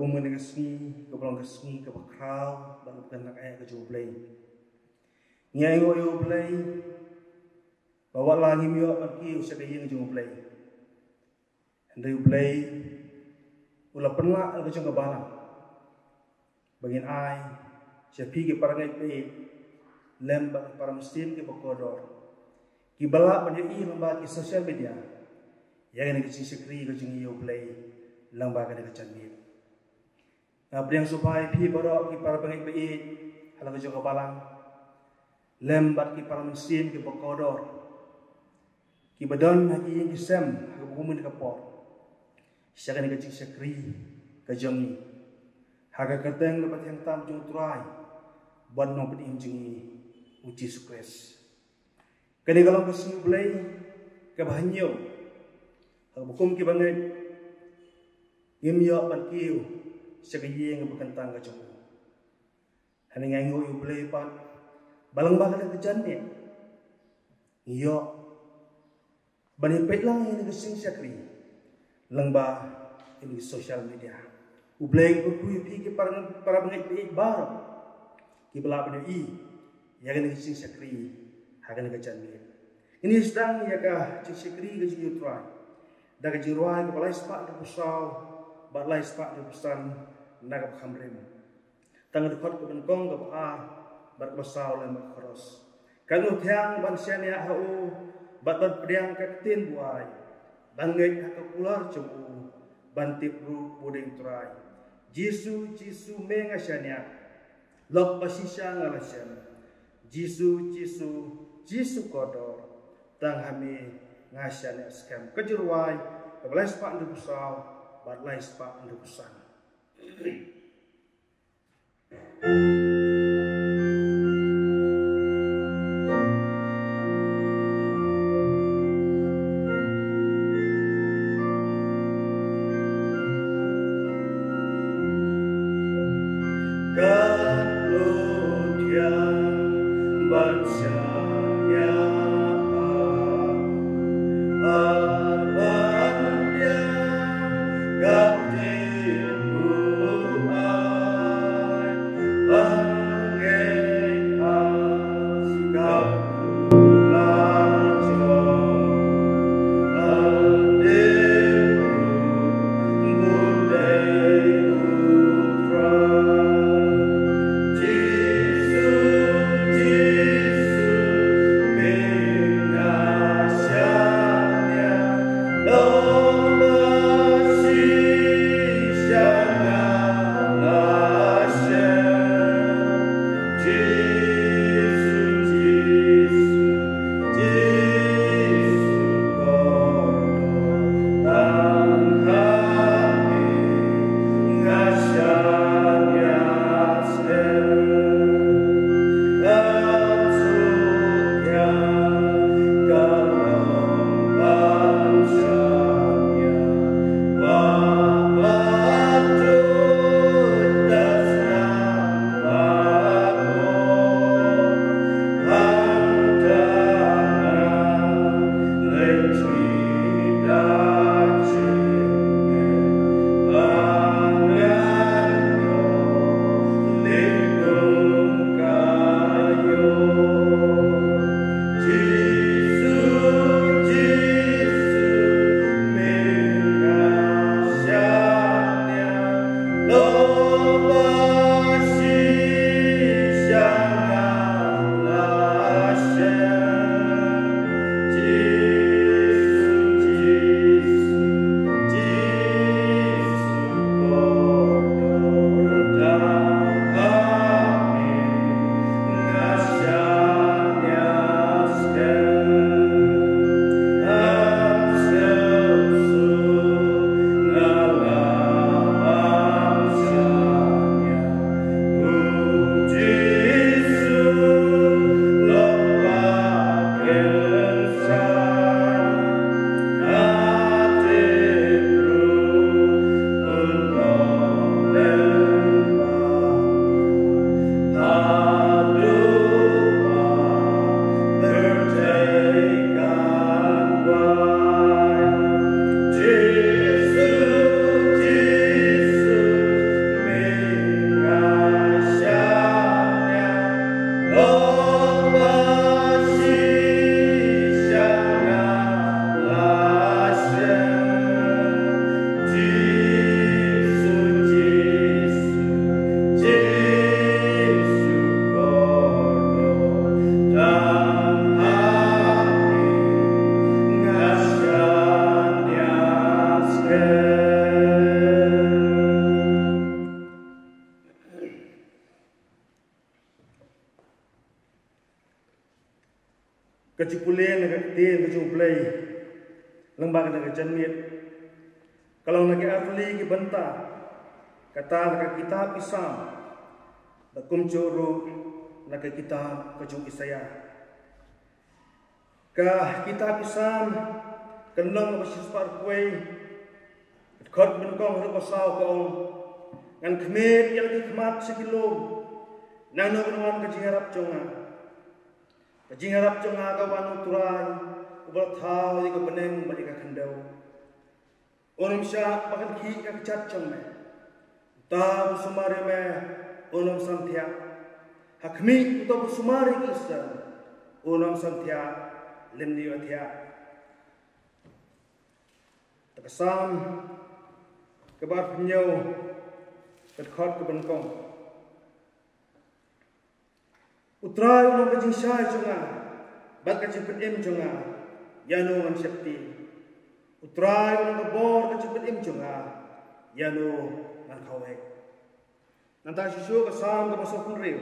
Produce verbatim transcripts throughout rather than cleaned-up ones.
Kum kane ka sngi kaba long ka sngi kaba khraw bad kaba kynthang eh ka jong U Blei. Ngi ainguh ïa U Blei ba wat la ngim ïoh ban kiew sha ka ïing jong U Blei. Hynrei U Blei u la pynlah ïa ka jong ka balang ba ngin ai sha phi ki para ngeit ba ïeit lem bad ki para mynsiem kiba kordor kiba lah ban ïohi lyngba ki social media ïa kane ka jingshakri ka jong ngi ïa U Blei lyngba kane ka janmiet. Nga pdiang sngewbha ïa phi baroh ki para bangeit ba ïeit ha la ka jong ka balang lem bad ki para mynsiem kiba kordor kiba don ha ki ïing ki sem ha kaba kum kane ka por sha kane ka jingshakri ka jong ngi ha ka kyrteng kaba thiang tam jong U Trai bad Nongpynim jong ngi U Jisu Khrist. Kane ka long ka sngi U Blei kaba hynñiew ha kaba kum ki bangeit ngim ïoh ban kiew sha ka ïing kaba kynthang ka jong u. Hynrei nga ainguh ïa U Blei pat ba lyngba kane ka janmiet ngi ïoh ban ïa peit lang ïa kane ka jingshakri lyngba kine ki social media. U Blei u kyrkhu ïa phi ki para, para bangeit ba ïeit baroh kiba lah ban ïohi ïa kane ka jingshakri ha kane ka janmiet. Ngin ïa sdang ïa ka jingshakri ka jong U Trai da ka jingrwai kaba lai spah hynriewphew saw bad lai spah hynriewphew san na ka bakham rim. Tang ka dkhot kaba nyngkong, kaba ar bad kaba saw lem bad ka chorus. Katno thiang ban shaniah ha u bad ban pdiang ka ktien buaid, ban ngeit ha ka kular jong u, ban tip ruh ba u dei U Trai. Jisu, Jisu me nga shaniah, lok ba shisha nga la shem. Jisu, Jisu, Jisu kordor, tang ha me nga shaniah skhem. Ka jingrwai kaba lai spah hynriewphew saw bad lai spah hynriewphew san. Ka jingpule na ka ktien ka jong U Blei lyngba ka janmiet ka long na ki artylli ki bynta, kata na ka kitab ki Salm, bad kumjuh ruh na ka kitab ka jong u Isaïah. Ka kitab ki Salm, ka lynnong ba shispah arphew wei, ka dkhot kaba nyngkong haduh kaba saw ka ong: Ngan khmied ïa la ki khmat sha ki lum, nangno kan wan ka jingïarap jong nga? Ka jingïarap jong nga ka wan na U Trai, uba la thaw ïa ka bneng bad ïa ka khyndew. Un ym shah ba kan khih ka kjat jong me. Uta uba sumar ïa me, un ym samthiah. Ha khmih uta uba sumar ïa ki Israel, un ym samthiah lymne ïohthiah. Te ka Salm kaba arphew hynñiew, ka dkhot kaba nyngkong: U Trai u long ka jingshai jong nga bad ka jingpynim jong nga, ïano ngan sheptieng? U Trai u long ka bor ka jingpynim jong nga, ïano ngan khawek? Nangta shuh shuh ka Salm kaba sawphew hynriew,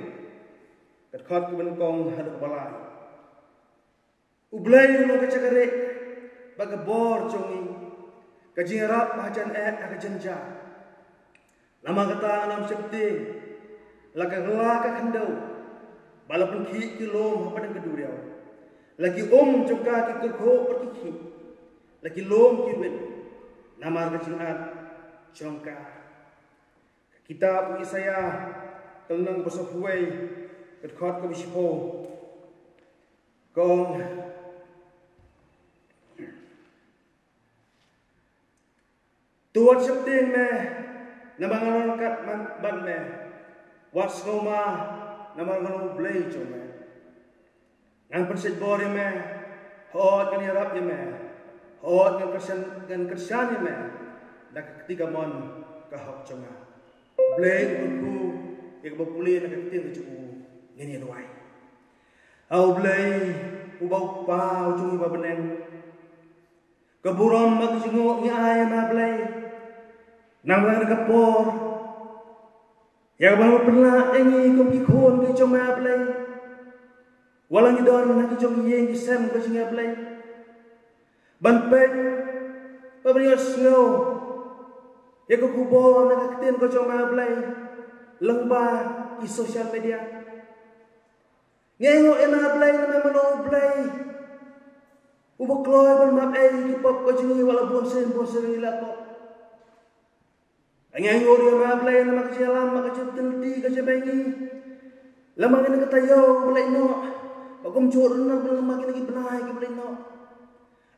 ka dkhot kaba nyngkong haduh kaba lai: U Blei u long ka jaka rieh bad ka bor jong ngi, ka jingïarap ba hajan eh ha ka jynjar. Namar kata ngam sheptieng, la ka la ka khyndew, ba la pynkhih ki lum hapdeng ka duriaw, la ki um jong ka ki kyrkhu bad ki khih, la ki lum ki wit namar ka jingat jong ka. Ka kitab u Isaïah, ka lynnong kaba sawphew wei, ka dkhot kaba shiphew, ka ong: To wat sheptieng me, namar nga long ryngkat bad me. Wat sngewma, namar nga long U Blei jong me. Ngan pynshitbor ïa me, hooid ngan ïarap ïa me, hooid ngan kyrshan, ngan kyrshan ïa me da ka kti kamon ka hok jong nga. U Blei u kyrkhu ïa kaba pule na ka ktien ka jong u, ngin ïa duwai. A U Blei, uba u Kpa u jong ngi ba ha bneng, ka burom bad ka jingnguh ngi ai ïa me, A Blei, namar kane ka por ïa kaba me pynlah ïa ngi kum ki khun ki jong me, A Blei. Wat la ngi don ha ki jong ki ïing ki sem ka jong ngi, A Blei, ban peit bad ban ïohsngew ïa ka khubor na ka ktien ka jong me, A Blei, lyngba ki social media. Ngi ainguh ïa me, A Blei, namar me long U Blei uba kloi ban map ei ïa ki pop ka jong ngi, wat la bun sien bun sien ngi la pop. Ngi ainguh ïa me, A Blei, namar ka jingïalam, ka jingtylli ka jong me ïa ngi. Lem ma kine ki taïew ba la ïehnoh, ba kumjuh ruh lem ma kine ki bnai kiba la ïehnoh,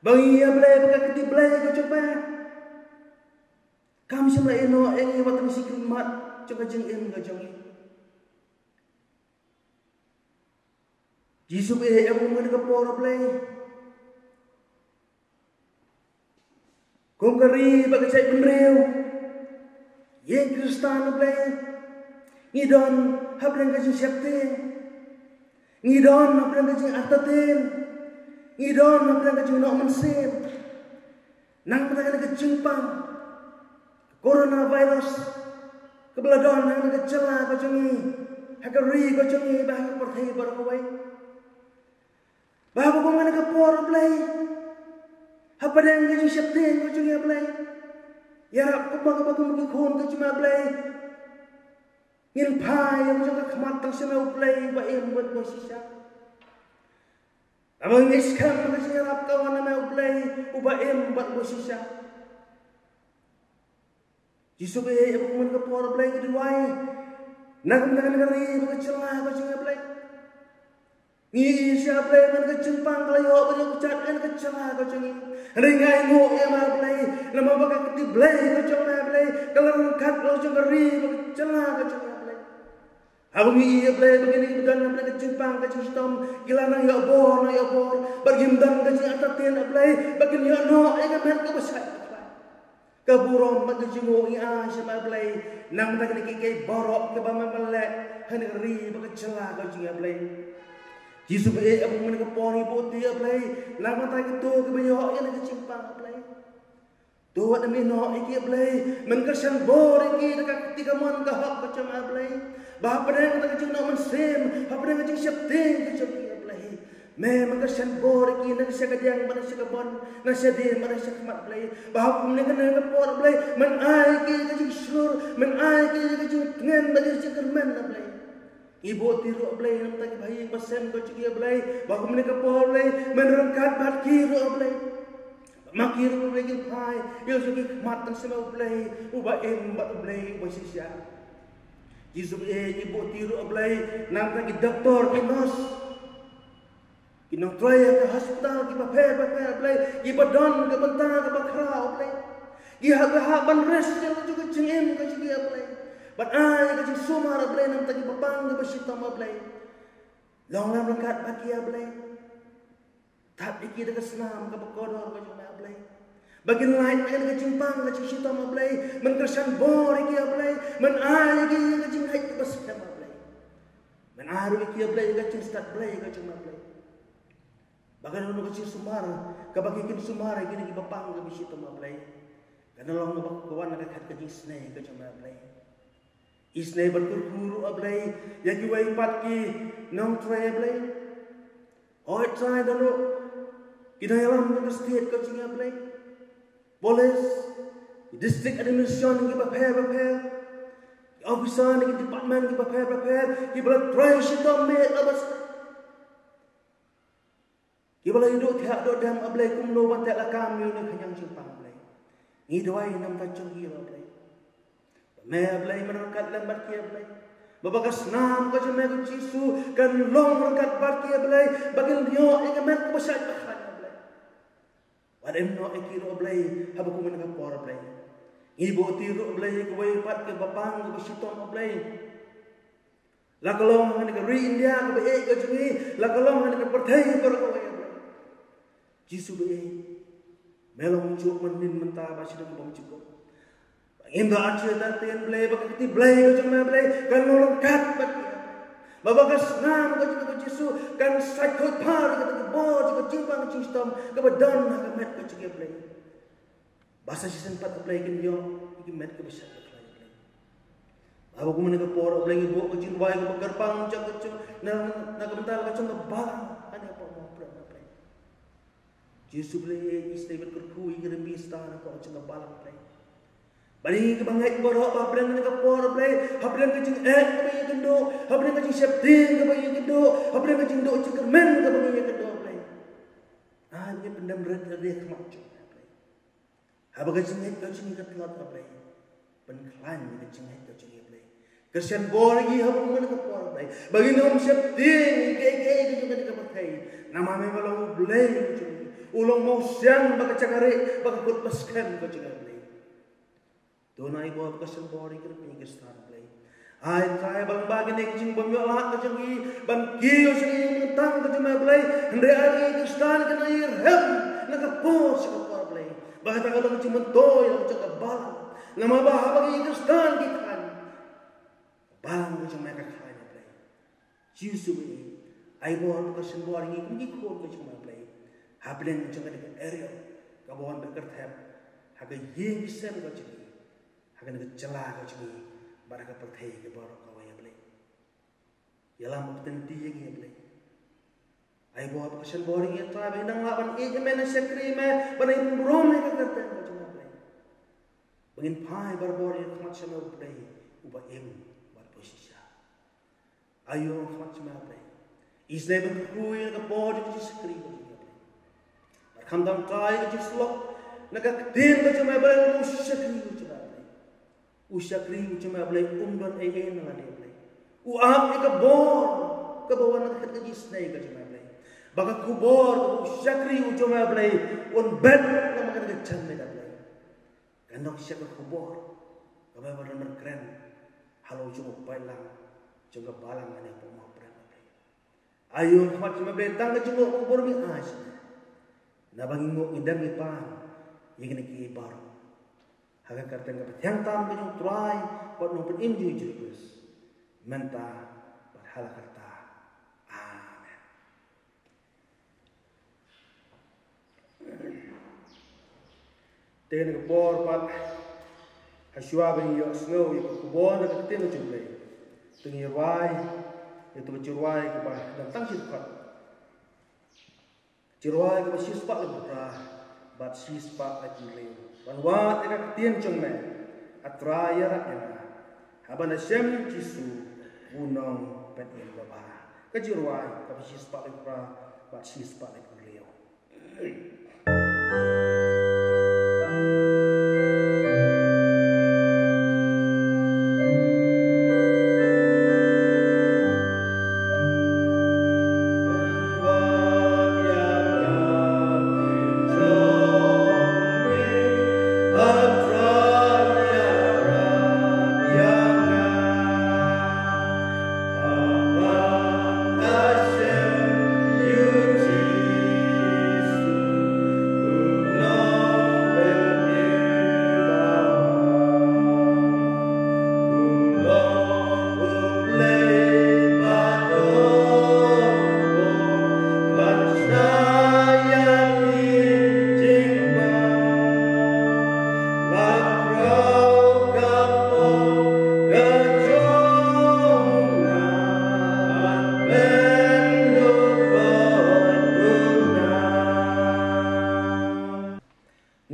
ba ngi ïa, A Blei, ba ka kti Blei ka jong me kam shym la ïehnoh ïa ngi wat tang shi khlieh mat jong ka jingim ka jong ngi. Jisu, eh, ïa kane ka por, A Blei, kum ka ri bad ka jaitbynriew, ïing Khristan, A Blei, ngi don hapdeng ka jingsheptieng, ngi don hapdeng ka jingartatien, ngi don hapdeng ka jingnoh mynsiem. Namar kata kane ka jingpang, ka coronavirus, kaba la don ha kane ka jylla ka jong ngi, ha ka ri ka jong ngi, bad ha ka pyrthei baroh kawei. Bad ha kane ka por, A Blei, hapdeng ka jingsheptieng ka jong ngi, A Blei, ïarap kumba kumba kum ki khun ka jong me, A Blei, ngin phai ïa ka jong ka khmat tang sha me, U Blei uba im bad uba shisha. Namar ngi skhem ba ka jingïarap ka wan na me, U Blei uba im bad uba shisha. Jisu, eh, ïa kane ka por, A Blei, ngi duwai na ka bynta kane ka ri bad ka jylla ka jong ngi, A Blei. Ngi ïohi, A Blei, man ka jingpang ka la ïoh ban ïoh kjat ha kane ka jylla ka jong ngi. Hynrei ngi ainguh ïa me, A Blei, namar ba ka kti Blei ka jong me, A Blei, ka la ryngkat ka la jong ka ri bad ka jylla ka jong ngi, A Blei. Haba ngi ïohi, A Blei, ba kine kiba don ha ka jingpang ka jingshitom ki la nang ïoh bor nang ïoh bor, bad kim don ka jingartatien, A Blei, ba kin ïoh noh ïa ka met kaba shait, A Blei. Ka burom bad ka jingnguh ngi ai sha me, A Blei, namar kine kiei kiei baroh kiba me leh ha kane ka ri bad ka jylla ka jong ngi, A Blei. Jisu, eh, ha kane ka por ngi buh ti, A Blei, namar kito kiba ïoh ïa kane ka jingpang, A Blei. To wat nym ïehnoh ïa ki, A Blei, men kyrshan bor ïa ki da ka kti kamon ka hok ka jong me, A Blei. Ba hapdeng ka jingnoh mynsiem, hapdeng ka jingsheptieng ka jong ki, A Blei, Me, men kyrshan bor ïa ki na ka sha kadiang bad na sha kabon, na shadien bad na sha khmat, Blei. Ba ha kum ne kane ka por, Blei, men ai ïa ki ka jingshlur, men ai ïa ki ka jingtngen bad ka jingkyrmen, Blei. Ngi buh ti ruh, Blei, namar ki bahaïing basem ka jong ki, Blei. Ba ha kum ne ka por, Blei, men ryngkat bad ki ruh, Blei. Ma ki ruh, Blei, kin phai ïa la ki khmat tang sha me, Blei, uba im bad, Blei, uba shisha. Jisu, eh, ngi buh ti ruh, Blei, namar ki doktor, ki nurse, ki nongtrei ha ka hospital, kiba pher bapher, Blei, kiba don ka bynta kaba khraw, Blei. Ki hap, hap ban res ïa la ka jingim ka jong ki, Blei. Ban ai ka jingsumar, Blei, namar kiba pang kaba shitom, Blei. Long lem ryngkat bad ki, Blei. Thad ïa ki da ka snam kaba kordor ka jong me, Blei. Ba kin lait na ka jingpang ka jingshitom, Blei. Men kyrshan bor ïa ki, Blei. Men ai ïa ki ka jingngeit kaba skhem, Blei. Men ai ruh ïa ki, Blei, ka jingstad Blei ka jong me, Blei. Ba kan long ka jingsumar kaba ki kin sumar ïa kine kiba pang kaba shitom, Blei. Kan long kaba ka wan na ka khat ka jingisnei ka jong me, Blei. Isnei bad kyrkhu ruh, Blei, ïa kiwei pat ki nongtrei, Blei. Hooid, Trai, don ruh ki nongïalam na ka state ka jong ngi, Blei. Police, district administration kiba pher bapher, ki officer na ki department kiba pher bapher, kiba la trei shitom miet la bas. Kiba la ïoh thiah doh dem, Blei, kumno ban teh lakam ïa une u khñiang jingpang, Blei. Ngi duwai namar ka jong ki, Blei. Me, Blei, men ryngkat lem bad ki, Blei. Ba, ba ka snam ka jong me ko Jisu kan long ryngkat bad ki, Blei. Ba kin ïoh ïa ka met kaba shait ba khlaiñ, Blei. Wat im noh ïa ki ruh, Blei, haba kum kane ka por, Blei. Ngi buh ti ruh, Blei, ïa kawei pat kaba pang kaba shitom, Blei. La ka long ha kane ka ri India kaba ïeit ka jong ngi, la ka long ha kane ka pyrthei baroh kawei, Blei. Jisu ba ïeit, me long mynjur mynnin mynta bad shaduh kaba bymjukut. Ba ngim da arsien da ktien, Blei, ba ka kti Blei ka jong me, Blei, kan long ryngkat bad ki. Ba, ba ka snam ka jong me ko Jisu kan sait khuid phar ïa kata ka bor jong ka jingpang ka jingshitom kaba don ha ka met ka jong ki, Blei. Ba sa shisien pat, Blei, kin ïoh ïa ka met kaba shait ba khlaiñ, Blei. Haba kum kane ka por, Blei, ngi buh ka jingduwai kaba kyrpang jong ka jong, na, na ka bynta ka jong ka balang hangne hapoh Mawprem, Blei. Jisu, Blei, isnei bad kyrkhu ïa ki riewmynstep na ka jong ka balang, Blei. Bad ïa ngi kiba ngeit baroh ba hapdeng kane ka por, Blei, hapdeng ka jingeh kaba ngi ïakynduh, hapdeng ka jingsheptieng kaba ngi ïakynduh, hapdeng ka jingduh jingkyrmen kaba ngi ïakynduh, Blei. Ai ngi pyndem rit ïa ka khmat jong me, Blei. Haba ka jingngeit ka jong ngi ka tlot, Blei, pynkhlaiñ ïa ka jingngeit ka jong ngi, Blei. Kyrshan bor ïa ngi haba kum kane ka por, Blei, ba ngin ym sheptieng ïa kaei kaei ka jong kane ka pyrthei. Namar me, me long U Blei ka jong ngi, u long mawsiang ba ka jaka rieh, ba ka kut ba skhem ka jong ngi, Blei. To ngi ai bor, kyrshan bor ïa ki riewmynstep, Blei. Ai Trai, ba lyngba kane ka jingbym ïoh lad ka jong ngi ban kiew sha ka jingmyntang ka jong me, Blei, hynrei ai ïa ki Khristan kin ïarem na ka por sha ka por, Blei. Ba kata ka long ka jingmyntoi ïa la ka jong ka balang. Namar ba haba ki Khristan ki khlaiñ, ka balang ka jong me ka khlaiñ, Blei. Jisu, Blei, ai bor, kyrshan bor ïa ngi kum ki khun ka jong me, Blei, hapdeng jong kane ka area kaba wan bad kyrthep ha ka ïing ka sem ka jong ngi, ha kane ka jylla ka jong ngi, bad ha ka pyrthei ka baroh kawei, Blei. Ïalam bad pyni ïa ngi, Blei. Ai bor, kyrshan bor ïa ngi, Trai, ba ngin nang lah ban ïeit ïa me, nang shakri me, ban ai burom ïa ka kyrteng ka jong me, Blei. Ba ngin phai barabor ïa ka khmat sha me, U Blei uba im bad uba shisha. Aïu, khmat sha me, Blei. Isnei ban kyrkhu ïa ka bor jong ka jingshakri ka jong me, Blei. Bad khamtam, Trai, ka jingsyllok na ka ktien ka jong me, Blei, u shakri u jong me, Blei. U shakri u jong me, Blei, um don ei ei na lade, Blei. U ap ïa ka bor kaba wan na ka khet ka jingisnei ka jong me, Blei. Ba ka khubor kaba u shakri u jong me, Blei, un bet na ka khet ka jingmut, Blei. Kan long shisha ka khubor kaba wan ban kren halor jong u paidlang jong ka balang hangne hapoh Mawprem, Blei. Aïu, khmat sha me, Blei, tang ka jingnguh ka burom ngi ai sha me. Naba ngi nguh, ngi dem, ngi pan ïa kine kiei baroh ha ka kyrteng kaba thiang tam ka jong U Trai bad U Nongpynim jong ngi, U Jisu Khrist, mynta bad ha la karta. Amen. Te kane ka por pat, ha shuwa ba ngin ïohsngew ïa ka khubor na ka ktien ka jong U Blei, to ngin rwai ïa kata ka jingrwai kaba don tang shi dkhot. Jingrwai kaba shispah laiphew phra bad shispah laiphew hynriew. Ban wad ïa ka ktien jong me, A Trai, ïarap ïa nga. Ha ban ha shem Jisu, u nongpynim babha. Ka jingrwai kaba shispah laiphew phra bad shispah laiphew hynriew.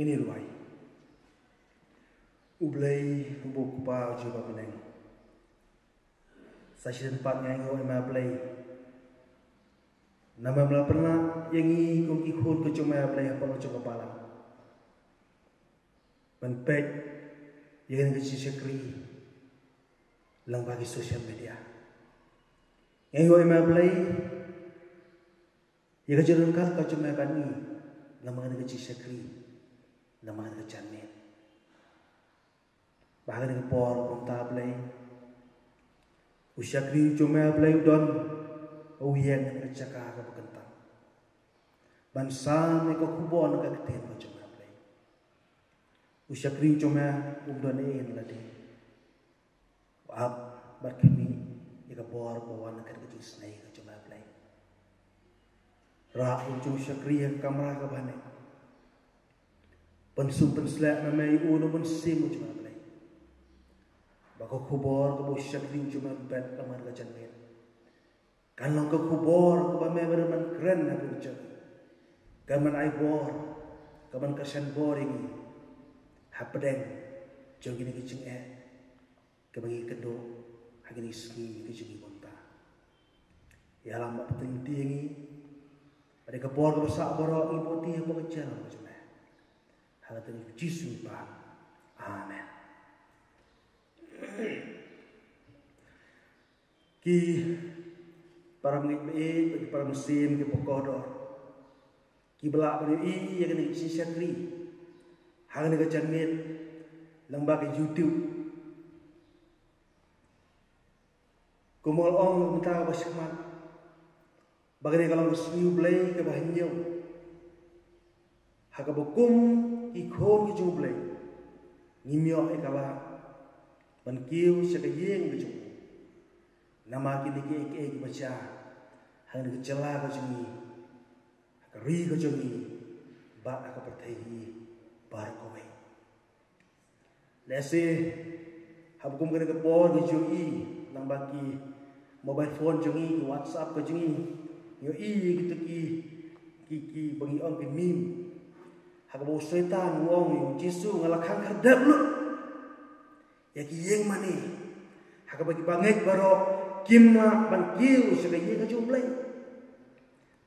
Ngin ïa rwai. U Blei, u Kpa, u Jehobah bneng. Sa shisien pat ngi ainguh ïa me, A Blei, namar me la pynlah ïa ngi kum ki khun ka jong me, A Blei, hapoh ka jong ka balang ban peit ïa kane ka jingshakri lyngba ki social media. Ngi ainguh ïa me, A Blei, ïa ka jingryngkat ka jong me bad ngi lyngba kane ka jingshakri, lyngba kane ka janmiet. Ba ha kane ka por, kumta, A Blei, u shakri u jong me, A Blei, u don, u ïeng ha kane ka jaka kaba kyntang ban sam ïa ka khubor na ka ktien ka jong me, A Blei. U shakri u jong me um don ei ei lade. U ap bad khmih ïa ka bor ba wan na ka jingisynei ka jong me, A Blei. Rah u jong u shakri ha ka kamra kaba ha ne. Pynsum pynsleh me, me ïa u na u mynsiem u jong me, A Blei. Ba ka khubor kaba u shakri u jong me un peit lyngba ka janmiet kan long ka khubor kaba me, me ban kren ha ka jong ngi. Kan ban ai bor, kan ban kyrshan bor ïa ngi hapdeng jong kine ki jingeh kaba ngi kynduh ha kine ki sngi ka jong ngi mynta. Ïalam bad pynlynti ïa ngi. Bad ïa ka por kaba sah baroh ngi buh ïa ka jingïalam ka jong me. Ha ka kyrteng u Jisu ngi pan. Amen. Ki para bangeit ba ïeit, ki para mynsiem, ki para kordor, kiba lah ban ïohi ïa kane ka jingshakri ha kane ka janmiet lyngba ka YouTube. Kumba la ong mynta kaba shakhmat, ba kane ka long ka sngi U Blei kaba hynñiew ha kaba kum ki khun ki jong U Blei ngim ïoh ïa ka lad ban kiew sha ka ïing ka jong u. Namar kine kiei kiei kiba jia ha kane ka jylla ka jong ngi, ha ka ri ka jong ngi, bad ha ka pyrthei hi baroh kawei. Lehse haba kum kane ka por ngi ju ïohi lyngba ki mobile phone jong ngi, ki WhatsApp ka jong ngi, ngi ïohi kito ki, ki, kiba ngi ong ki meme, ha kaba u Soitan u ong ïa u Jisu, nga la khang khyrdep lut ïa ki ïing mane, ha kaba ki bangeit baroh kim lah ban kiew sha ka ïing ka jong U Blei.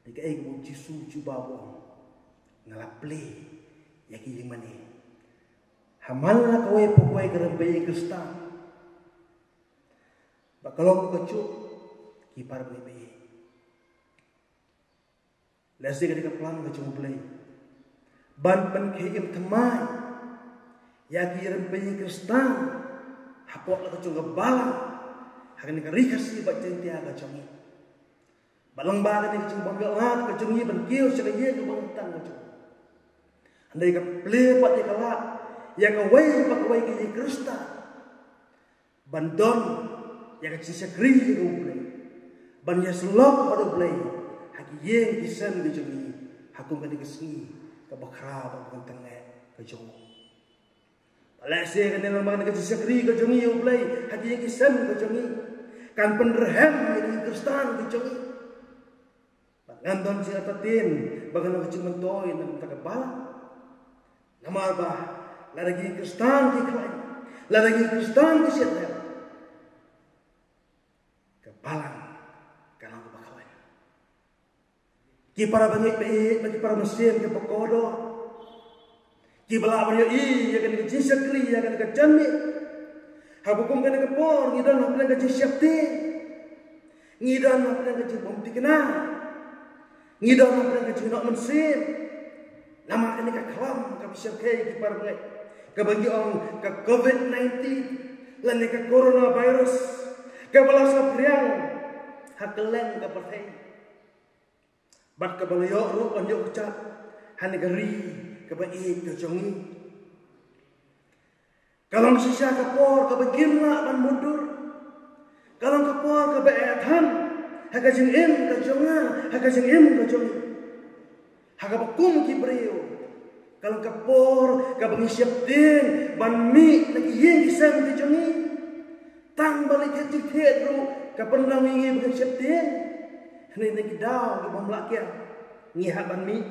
Dei kaei kaba u Jisu u jubab, u ong, nga la plie ïa ki ïing mane. Ha man la kawei pa kawei ka rympei ïing Khristan, ba ka long kajuh ki para bangeit ba ïeit. Lehse ka dei ka plan ka jong U Blei ban pynkhie im thymmai ïa ki rympei ïing Khristan hapoh la ka jong ka balang, ha kane ka ri Khasi bad Jaiñtia ka jong ngi. Bad lyngba kane ka jingbym ïoh lad ka jong ngi ban kiew sha ka ïing kaba kyntang ka jong ngi, hynrei ka plie pat ïa ka lad ïa kawei pa kawei ka ïing Khristan ban don ïa ka jingshakri ïa U Blei, ban ïasyllok bad U Blei ha ki ïing ki sem ki jong ngi, ha kum kane ka sngi kaba khraw bad kaba kyntang eh ka jong u. Lehse kane, lyngba kane ka jingshakri ka jong ngi ïa U Blei ha ki ïing ki sem ka jong ngi, kan pynrhem ïa ki Khristan ki jong ngi ban Ngam don jingïathuh ba kan long ka jingmyntoi na ka bynta ka balang. Namar ba lada ki Khristan ki khlaiñ, lada ki Khristan ki sheptieng, ka balang ka long kaba khlaiñ. Ki para bangeit ba ïeit, ki para mynsiem kiba kordor, kiba lah ban ïohi ïa kane ka jingshakri, ïa kane ka janmiet. Ha ba kum kane ka por ngi don hapdeng ka jingsheptieng, ngi don hapdeng ka jingbymthikna, ngi don hapdeng ka jingnoh mynsiem. Namar kane ka khlam kaba shyrkhei, ki para bangeit, kaba ngi ong ka covid nineteen lane ka coronavirus, kaba la saphriang ha kylleng ka pyrthei, bad kaba la ïoh ruh ban ïoh kjat ha kane ka ri kaba ïeit ka jong ngi. Ka long shisha ka por kaba ngim lah ban mutdur. Ka long ka por kaba eh than ha ka jingim ka jong nga, ha ka jingim ka jong ngi. Ha kaba kum ki briew, ka long ka por kaba ngi sheptieng ban mih na ki ïing ki sem ki jong ngi. Tang ba la thied jingthied ruh ka pynlong ïa ngi ba ngi sheptieng. Hynrei na ki daw kiba ym lah kiar, ngi hap ban mih.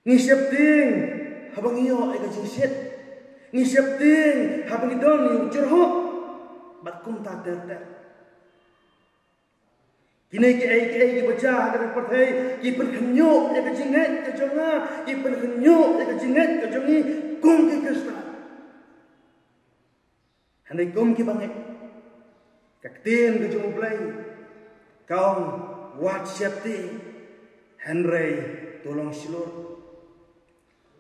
Ngi sheptieng haba ngi ïoh ïa ka jingshit. Ngi sheptieng haba ngi don ïa u jyrhoh, bad kumta ter ter. Kine kiei kiei kiba jia ha kane ka pyrthei ki pynkhynñiuh ïa ka jingngeit ka jong nga, ki pynkhynñiuh ïa ka jingngeit ka jong ngi kum ki Khristan. Hynrei kum kiba ngeit, ka ktien ka jong U Blei ka ong, wat sheptieng, hynrei to long shlur.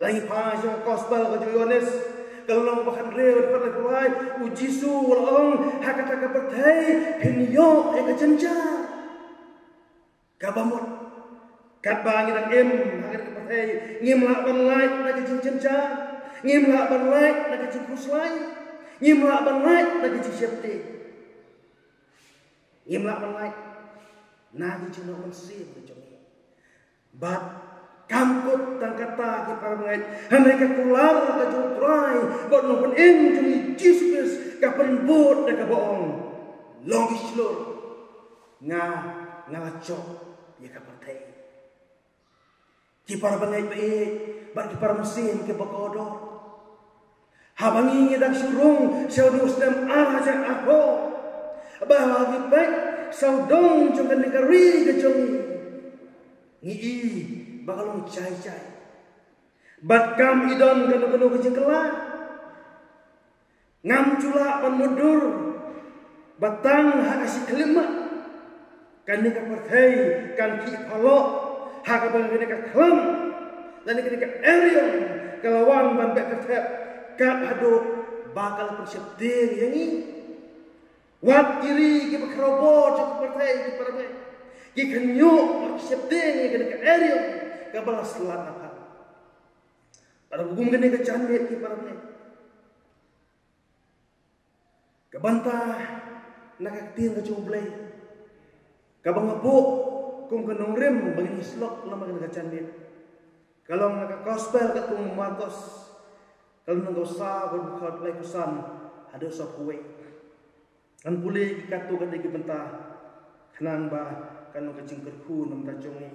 Lada ngi phai sha ka Gospel ka jong u Ïohannes, ka lynnong ba hynriew, dkhot laiphew lai, u Jisu u la ong, ha kata ka pyrthei phin ïoh ïa ka jynjar. Kaba mut, katba ngi dang im ha kane ka pyrthei, ngim lah ban lait na ka jingjynjar, ngim lah ban lait na ka jingkhuslai, ngim lah ban lait na ka jingsheptieng, ngim lah ban lait na ka jingnoh mynsiem ka jong ngi. Bad kam kut tang kata, ki para bangeit, hynrei ka kular ka jong U Trai bad u Nongpynim jong ngi Jisu Khrist ka pynbud da kaba ong, long shlur, nga, nga la jop ïa ka pyrthei. Ki para bangeit ba ïeit bad ki para mynsiem kiba kordor, haba ngi, ngi dang shu rung sha u snem ar hajar arphew, ba haba ngi peit sawdong jong kane ka ri ka jong ngi, ngi i ba ka long jai jai. Bad kam i don kano kano ka jingkylla. Ngam ju lah ban mutdur ba tang ha ka shi khyllipmat kane ka pyrthei kan khih phylla, ha kaba kane ka khlam lane kane ka eriong ka la wan ban beh kyrthep, kat haduh ba ka la pynsheptieng ïa ngi. Wat ki ri kiba khraw bor jong ka pyrthei, ki para bangeit, ki khynñiuh bad ki sheptieng ïa kane ka eriong kaba la slad na phang. Bad kum kane ka janmiet, ki para bangeit, ka bynta na ka ktien ka jong U Blei kaba nga buh kum ka nongrim ba ngin ïa shlok lem ha kane ka janmiet, ka long na ka Gospel katkum u Markos, ka lynnong kaba saw, ka dkhot laiphew san haduh sawphew wei. Ngan pule ki katto katne ki bynta khnang ba kan long ka jingkyrkhu na ka bynta jong ngi.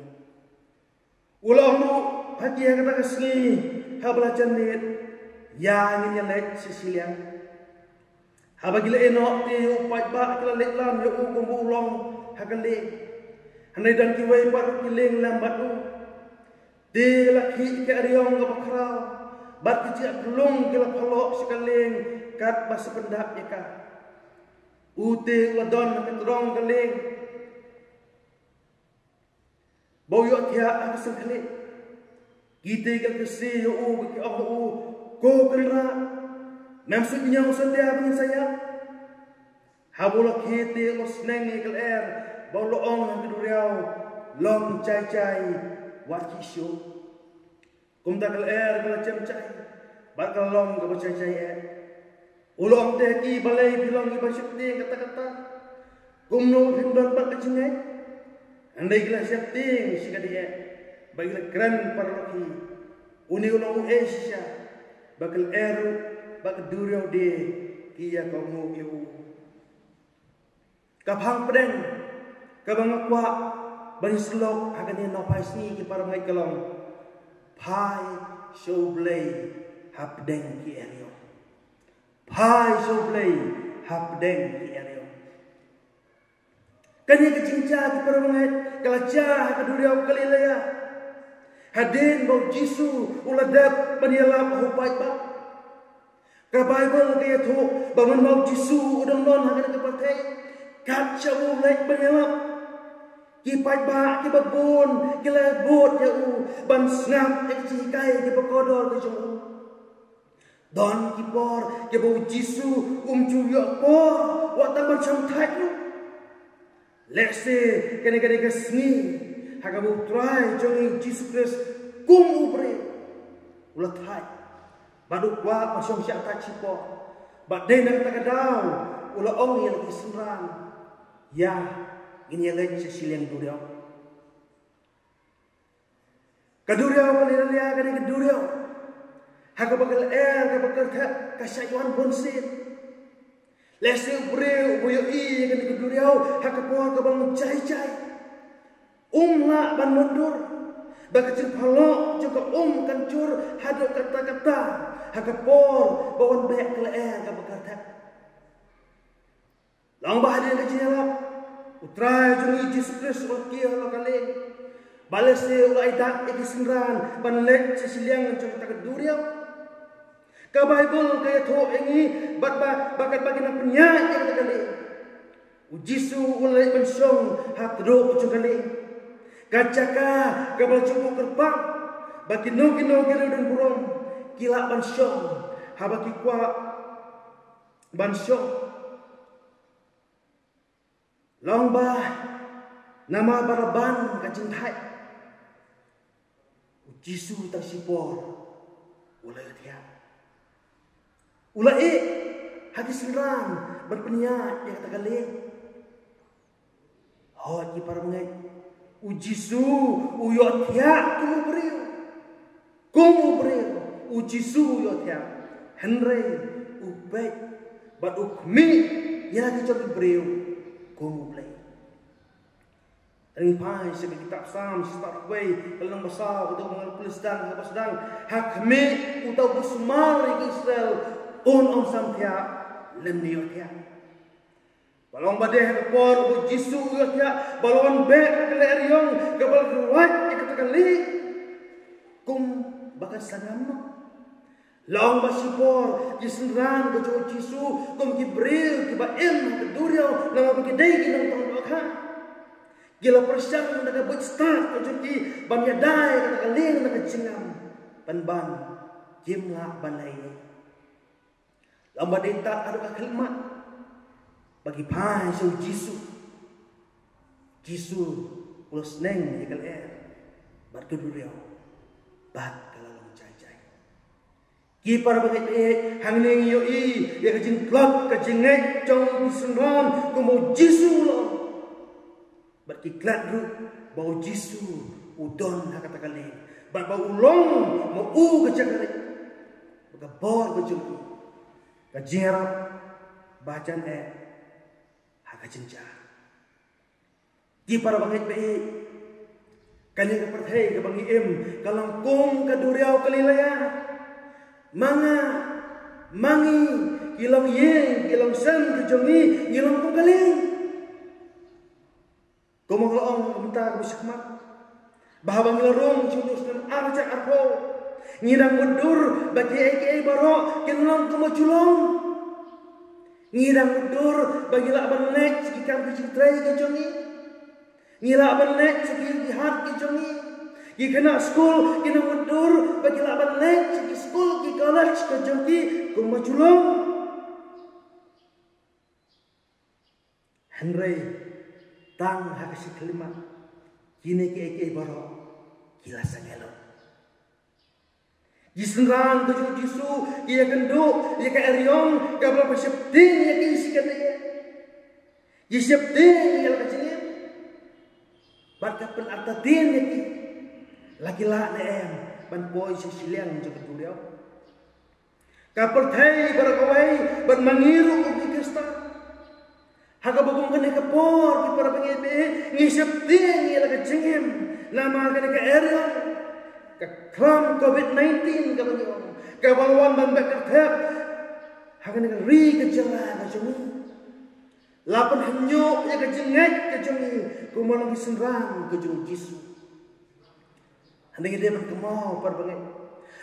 U la ong ruh ha ki, ha kata ka sngi haba la janmiet, ïa ngin ïa leit sha shiliang. Haba ki la ïehnoh te ïa u paidbah, ki la leit lam ïa u kumba u long ha ka lieng. Hynrei don kiwei pat ki lieng lem bad u. Te la khih ka eriong kaba khraw, bad ki jingïakhlung ki la phylla sha ka lieng katba sa pyndap ïa ka. U te u la don ha ka tyrong ka lieng ba u ïohthiah ha ka seng khlieh. Ki te ki la kyrsha ïa u, ki ong ha u, Ko Kynrad, mem sngewthuh ïa ngi, satia ba ngin sa ïap? Haba u la khie te u la sneng ïa ka lyer bad u la ong ha ka duriaw, Long jai jai, wat khih shuh. Kumta ka lyer ka la jem jai bad ka la long kaba jai jai eh. U la ong te ha ki, Balei phi long kiba sheptieng katta katta? Kumno phin don pat ka jingngeit? Hynrei ki la sheptieng shikatdei eh bad ki la kren paralok hi, Une u long uei shisha ba ka lyer ruh bad ka duriaw de ki ïakohnguh ïa u? Ka phang pdeng kaba nga kwah Ban ïasyllok ha kane ka nongphai sngi ki para bangeit ka long: Phai sha U Blei hapdeng ki eriong. Phai sha U Blei hapdeng ki eriong. Kane ka jingjia ki para bangeit ka la jia ha ka duriaw Galilea. Hadien ba U Jisu u la dep ban ïalap ha u paidbah. Ka Baibl ka ïathuh ba mynba U Jisu u dang don ha kane ka pyrthei, kat shaba u leit ban ïalap, ki paidbah kiba bun ki la bud ïa u ban sngap ïa ki jinghikai kiba kordor ki jong u. Don ki por kiba U Jisu um ju ïoh por wat tang ban shong thait ruh. Lehse kane ka dei ka sngi ha kaba U Trai jong ngi U Jisu Khrist kum u briew u la thait bad u kwah ban shong shah thait shipor. Bad dei na kata ka daw u la ong ïa la ki synran, ïa, ngin ïaleit sha shiliang duriaw. Ka duriaw Galilea ka dei ka duriaw ha kaba ka lyer kaba kyrthep ka shait wan bunsien. Lehse u briew uba ïohi ïa kane ka duriaw ha ka por kaba long jai jai um lah ban mutdur, ba ka jingphylla jong ka um kan jur haduh katta katta ha ka por ba wan beh ka lyer kaba kyrthep. Long ba hadien ka jingïalap, U Trai jong ngi Jisu Khrist u la kiew halor ka lieng. Ba lehse u la ailad ïa ki synran ban leit sha shiliang jong kata ka duriaw. Ka Baibl ka ïathuh ïa ngi bad ba, ba katba ki nang pynïaid ïa kata ka lieng, U Jisu u la leit ban shong ha tdong jong ka lieng. Ka jaka kaba la ju buh kyrpang ba kino kino ki riew don burom ki lah ban shong haba ki kwah ban shong. Long ba namar ba la ban ka jingthait, U Jisu tang shipor u la ïohthiah. U la ïeh ha ki synran ban pynïaid ïa kata ka lieng. Hooid ki para bangeit, U Jisu u ïohthiah kum u briew. Kum u briew U Jisu u ïohthiah, hynrei u peit bad u khmih ïa la ki jong ki briew kum U Blei. Ngin phai sha ka kitab Salm shispah khatwei, ka lynnong ba saw, ka dkhot ba arphew sdang, ka ba sdang: Ha khmih uta uba sumar ïa ki Israel, un ym samthiah lymne ïohthiah. Ba long ba dei ha ka por ba U Jisu u ïohthiah ba la wan beh ka lyer eriong kaba la kyrwat ïa kata ka lieng kum ba kan sa ngam noh. Long ba shipor ki synran ka jong U Jisu kum ki briew kiba im ha ka duriaw namar ba ki dei ki nongtong dohkha, ki la pyrshang da ka buit stad ka jong ki ban ïada ïa kata ka lieng na ka jingngam, pynban kim lah ban leh. Long ba dei tad haduh ka khyllipmat ba ki phai sha U Jisu. Jisu u la sneng ïa ka lyer bad ka duriaw bad ka la long jai jai. Ki para bangeit, hangne ngi ïohi ïa ka jingtlot ka jingngeit jong ki synran kumba U Jisu u la ong. Bad ki klet ruh ba U Jisu u don ha kata ka lieng bad ba u long ma u ka jaka leit, ba ka bor ka jong u, ka jingïarap ba jan eh ha ka jingjia. Ki para bangeit ba ïeit, kane ka pyrthei kaba ngi im ka long kum ka duriaw Galilea. Ma nga, ma ngi, ki longïing, ki longsem ki jong ngi, ngi long kum ka lieng. Kumba nga la ong ha ka bynta kaba sha khmat, ba haba ngi la rung sha u snem ar hajar arphew, ngi dang mutdur ba kiei kiei baroh kin long kumba ju long. Ngi dang mutdur ba ngi lah ban leit sha ki kam ki jingtrei ki jong ngi. Ngi lah ban leit sha ki, ki hat ki jong ngi. Ki khynnah skul ki dang mutdur ba ki lah ban leit sha ki skul ki college ki jong ki kumba ju long. Hynrei tang ha ka shi khyllipmat kine kiei kiei baroh ki la sangeh lut. Ki synran ka jong U Jisu ki ïakynduh ïa ka eriong kaba la pynsheptieng ïa ki shi kyndiat. Ki sheptieng ïa la ka jingim bad ka pynartatien ïa ki. La ki lah ne em ban poi sha shiliang jong ka duriaw? Ka pyrthei baroh kawei bad ma ngi ruh u Khristan, Ha kaba kum kane ka por, ki para bangeit, ngi sheptieng ïa la ka jingim namar kane ka eriong, ka khlam covid nineteen kaba ngi ong, kaba wan ban beh ka thep ha kane ka ri ka jylla ka jong ngi. La pynhynñiewbha ïa ka jingngeit ka jong ngi kum ma long ki synran ka jong U Jisu. Hynrei ngi dei ban kynmaw, para bangeit,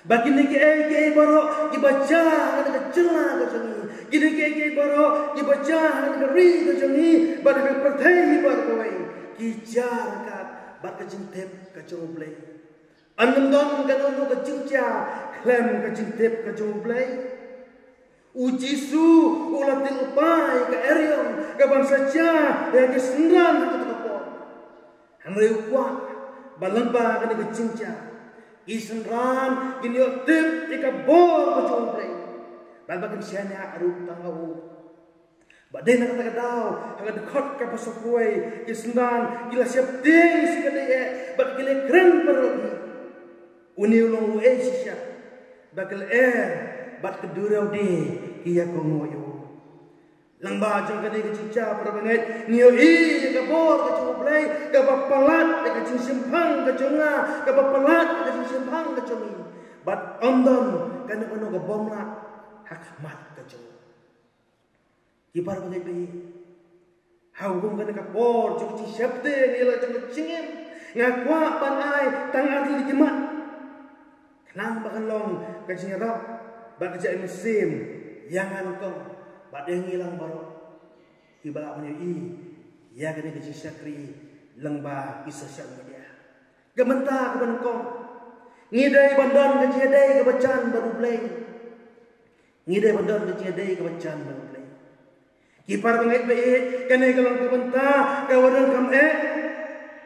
ba kine kiei kiei baroh kiba jia ha kane ka jylla ka jong ngi, kine kiei kiei baroh kiba jia ha kane ka ri ka jong ngi bad ha ka pyrthei baroh kawei, ki jia ryngkat bad ka jingtip ka jong U Blei. Ym don kano kano ka jingjia khlem ka jingtip ka jong U Blei. U Jisu u la tieng u paw ïa ka eriong kaban sa jia ïa ki synran ha kato ka por. Hynrei u kwah ba lyngba kane ka jingjia, ki synran kin ïoh tip ïa ka bor ka jong U Blei bad ba kin shaniah ruh tang ha u. Bad dei na kata ka daw, ha ka dkhot kaba sawphew wei, ki synran ki la sheptieng shi katdei eh bad ki la kren paralok hi: Une u long uei shisha ba ki lyer bad ka duriaw de ki ïakohnguh ïa u? Lyngba jong kane ka jingjia, para bangeit, ngi ïohi ïa ka bor ka jong U Blei kaba palat ïa ka jingshemphang ka jong nga, kaba palat ïa ka jingshemphang ka jong ngi. Bad ym don kano kano ka bym lah ha khmat ka jong u. Ki para bangeit ba ïeit, ha u kum kane ka por jong ka jingsheptieng ïa la jong ka jingim, nga kwah ban ai tang ar tylli ki mat khnang ba kan long ka jingïarap bad ka jingïasyllok ïa nga nyngkong bad ïa ngi lang baroh kiba lah ban ïohi ïa kane ka jingshakri lyngba ki social media. Ka bynta kaba nyngkong, ngi dei ban don ka jingïadei kaba jan bad U Blei. Ngi dei ban don ka jingïadei kaba jan bad U Blei. Ki para bangeit ba ïeit, kane ka long ka bynta kaba donkam eh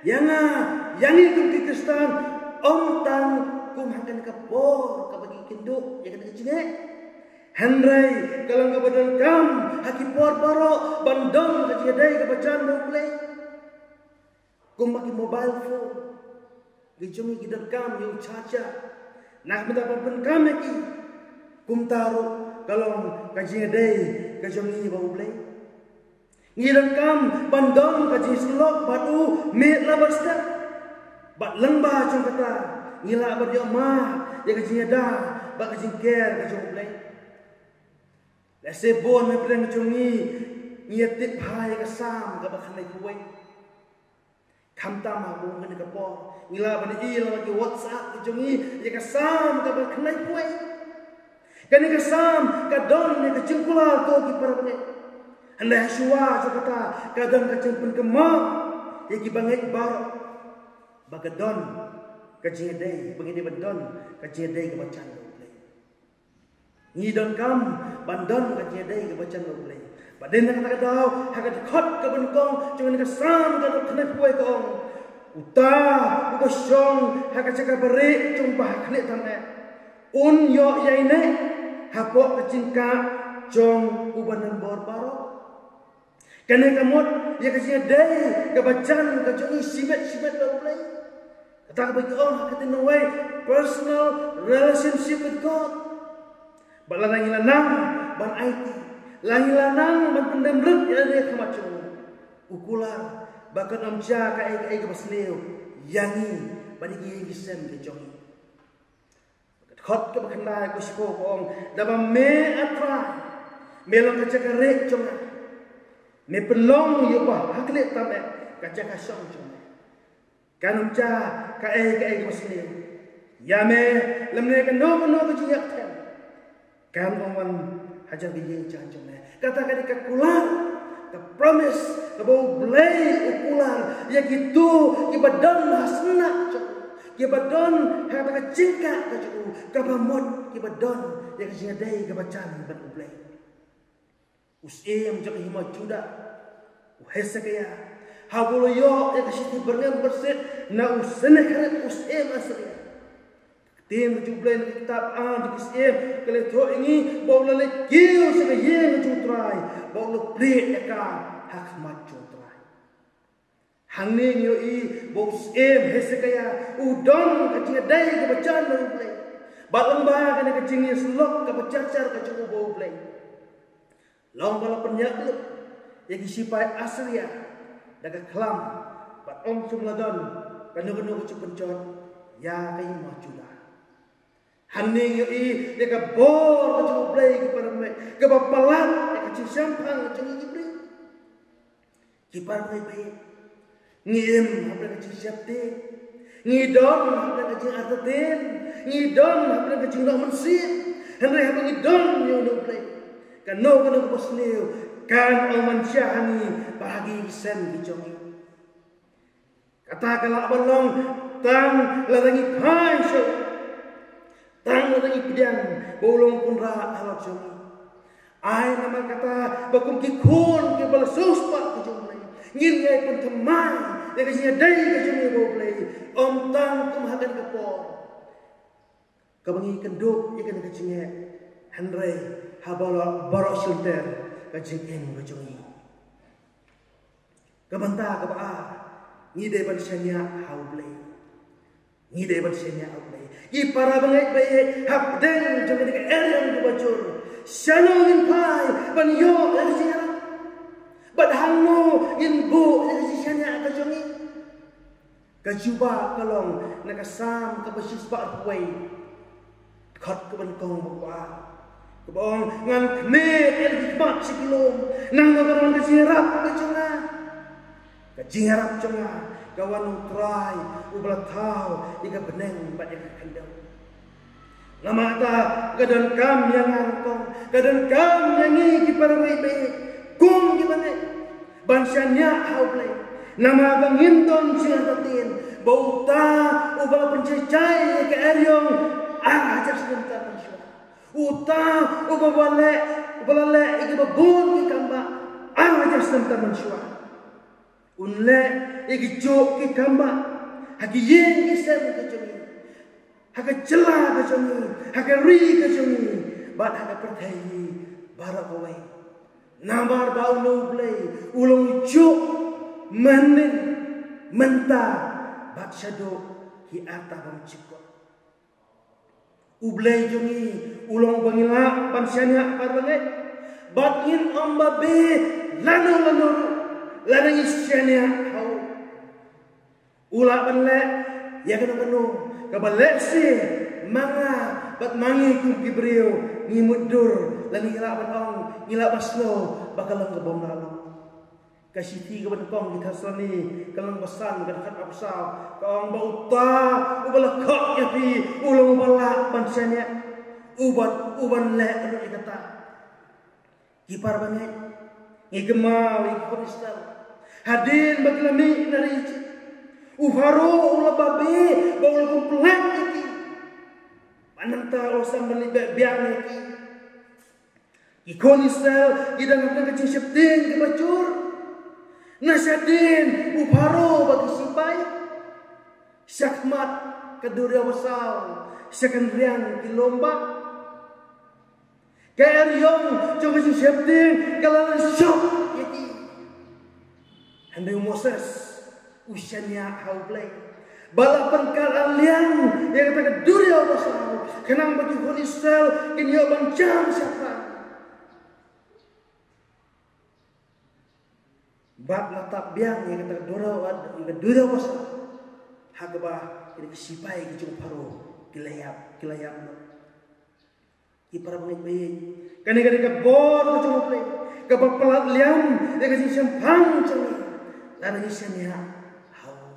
ïa nga, ïa ngi kum ki Khristan, ym tang kum ha kane ka por kaba ngi kynduh ïa kane ka jingeh. Hynrei ka long kaba donkam ha ki por baroh ban don ka jingïadei kaba jan bad U Blei. Kumba ki mobile phone ki jong ngi ki donkam ïa u charger na ka bynta ban pynkam ïa ki, kumta ruh ka long ka jingïadei ka jong ngi bad U Blei. Ngi donkam ban don ka jingïasyllok bad u miet la bad step. Bad lyngba jong kata ngi lah ban ïoh mad ïa ka jingïada bad ka jingker ka jong U Blei. Lehse bun na pdeng jong ngi ngi ïa tip bha ïa ka Salm kaba khyndaiphew wei. Khamtam ha u kane ka por ngi lah ban ïohi la ki WhatsApp ki jong ngi ïa ka Salm kaba khyndaiphew wei. Kane ka Salm ka don ïa ka jingkular to ki para bangeit. Hynrei ha shuwa jong kata ka don ka jingpynkynmaw ïa ki bangeit baroh ba ka don ka jingïadei, ba ngi dei ban don ka jingïadei kaba jan bad U Blei. Ngi donkam ban don ka jingïadei kaba jan bad U Blei. Bad dei na kata ka daw ha ka dkhot kaba nyngkong jong kane ka Salm kaba khyndaiphew wei ka ong: Uta uba shong ha ka jaka barieh jong uba hakhlieh tam eh un ïoh ïaineh hapoh ka jingkah jong uba donbor baroh. Kane ka mut ïa ka jingïadei kaba jan ka jong ngi shimet shimet bad U Blei. Kata kaba ki ong ha ka ktien nongwei, personal relationship with God. Bad lada ngi la nang ban aiti, lada ngi la nang ban pyndem rit ïa lade ha khmat jong u, u kular ba kan ym jia kaei kaei kaba sniew ïa ngi bad ïa ki ïing ki sem ki jong ngi. Ka dkhot kaba khyndai ka shiphew ka ong: Da ba me, A Trai, me long ka jaka rieh jong nga, me pynlong ïa uba hakhlieh tam eh ka jaka shong jong me. Kan ym jia kaei kaei kaba sniew ïa me, lymne kano kano ka jingïap them kan ym wan hajan ka ïing jan jong me. Kata ka dei ka kular, ka promise kaba U Blei u kular ïa kito kiba don ha shnat jong u, kiba don ha kata ka jingkah ka jong u, kaba mut kiba don ïa ka jingïadei kaba jan bad U Blei. U syiem jong ka hima Judah, u Hesekiah, haba u la ïoh ïa ka shithi byrngem byrsieh na u Sennacherib u syiem Assyria, ka ktien ka jong U Blei na ka kitab Ar jong ki Syiem ka la ïathuh ïa ngi ba u la leit kiew sha ka ïing ka jong U Trai bad u la plie ïa ka ha khmat jong U Trai. Hangne ngi ïohi ba u syiem Hesekiah u don ka jingïadei kaba jan bad U Blei. Bad lyngba kane ka jingïasyllok kaba jar jar ka jong u bad U Blei, long ba la pynïaid lut ïa ki sipai Assyria da ka khlam, bad ong, ym lah don kano kano ka ju pynjot ïa ka hima Judah. Hangne ngi ïohi ïa ka bor ka jong U Blei, ki para bangeit, kaba palat ïa ka jingshemphang ka jong ngi ki briew. Ki para bangeit, ngi im hapdeng ka jingsheptieng, ngi don hapdeng ka jingartatien, ngi don hapdeng ka jingnoh mynsiem. Hynrei haba ngi don ïa U Blei, kano kano kaba sniew kan ym manja ha ngi bad ha ki sem ki jong ngi. Kata ka lah ban long tang lada ngi phai sha, tang lada ngi pdiang ba U long Kynrad halor jong ngi. Ai namar kata ba kum ki khun kiba la sngewsih ka jong U Blei, ngin ïai pynthymmai ïa ka jingïadei ka jong ngi bad U Blei, ym tang kum ha kane ka por kaba ngi kynduh ïa kane ka jingeh, hynrei ha baroh, baroh shyntur ka jingim ka jong ngi. Ka bynta kaba ar, ngi dei ban shaniah ha U Blei. Ngi dei ban shaniah ha U Blei. Ki para bangeit ba ïeit, hapdeng jong kane ka eriong kaba jur, shano ngin phai ban ïoh ïa ka jingïarap? Bad hangno ngin buh ïa ka jingshaniah ka jong ngi? Ka jubab ka long na ka Salm kaba shispah arphew wei, dkhot kaba nyngkong bad kaba ar, kaba ong, ngan khmih ïa la ki khmat sha ki lum, nangno kan wan ka jingïarap ka jong nga? Ka jingïarap jong nga ka wan na U Trai uba la thaw ïa ka bneng bad ïa ka khyndew. Namar kata ka donkam ïa nga nyngkong, ka donkam ïa ngi ki para bangeit, kum ki bangeit, ban shaniah ha U Blei. Namar ba ngin don jingïarap ba uta uba la pynshai ïa ka eriong ar hajar snem tam mynshuwa, uta uba la leh, uba la leh ïa kiba bun ki kambah ar hajar snem tam mynshuwa, un leh ïa kijuh ki kambah ha ki ïing ki sem ka jong ngi, ha ka jylla ka jong ngi, ha ka ri ka jong ngi, bad ha ka pyrthei baroh kawei. Namar ba U Blei u long juh mynhynnin, mynta bad shaduh ki arta bymjukut. U Blei jong ngi u long ba ngi lah ban shaniah, para bangeit. Bad ngin ym babe lano lano ruh lada ngi shaniah ha u. U lah ban leh ïa kano kano kaba lehse ma nga bad ma ngi kum ki briew ngi mutdur, lane ngi lah ban ong, ngi lah ban sngew ba ka long kaba ym lah long. Ka shithi kaba nyngkong ki Thessaloni, ka lynnong ba san, ka dkhot arphew saw, ka ong ba uta uba la khot ïa phi u long uba lah ban shaniah, uban, uban leh ruh ïa kata. Ki para bangeit, ngi kynmaw ïa ki khun Israel hadien ba ki la mih na ri Ijipt, u Pharaoh u la babe ba u la kum pyllait ïa ki. Bad nangta u la sam ban leit beh biang ïa ki. Ki khun Israel ki dang hapdeng ka jingsheptieng kaba jur. Na shadien u Pharaoh bad ki sipai, shakhmat ka duriaw basaw, sha kynriang ki lum bah. Ka eriong jong ka jingsheptieng ka la lynshop ïa ki. Hynrei u Moses u shaniah ha U Blei ba la pynkat ar liang ïa kata ka duriaw basaw, khnang ba ki khun Israel kin ïoh ban jam shaphrang. Bad la tap biang ïa kata ka duriaw, ïa ka duriaw basaw, ha kaba ki sipai ki jong u Pharaoh ki la ïap, ki la ïap noh. Ki para bangeit ba ïeit, kane ka dei ka bor ka jong U Blei kaba palat liam ïa ka jingshemphang jong ngi lada ngi shaniah ha u.